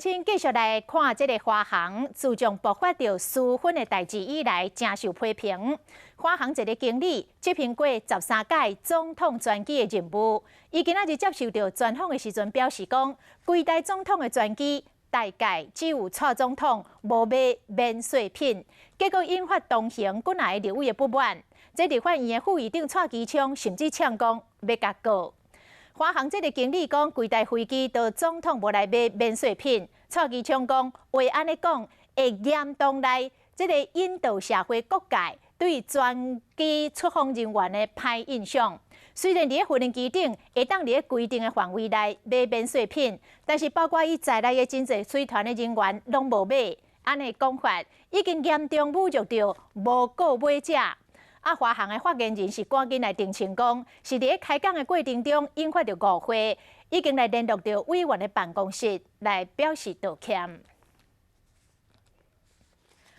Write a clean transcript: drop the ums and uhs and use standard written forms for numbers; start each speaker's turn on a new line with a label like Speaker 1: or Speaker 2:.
Speaker 1: 請繼續來看這个華航，自從爆發著私分的代誌以來，誠受批評。華航一个經理執行過13屆總統專機的任務，伊今仔日接受著專訪的時陣表示講，規台總統的專機大概只有蔡總統無買免稅品，結果引發同行幾若个立委的不滿。這立法院的副議長蔡其昌甚至嗆講欲共告。華航這个經理講，規台飛機都總統無來買免稅品。蔡其昌講，話按呢講，會嚴重來這个引導社會各界對專機出訪人員的歹印象。雖然佇咧無人機頂會當佇咧規定的範圍內買免稅品，但是包括伊在內的真濟隨團的人員攏無買。按呢講法已經嚴重侮辱著無購買者。啊，華航的發言人是趕緊來澄清講，是佇咧開講的過程中引發著誤會，已經來聯絡著委員的辦公室來表示道歉。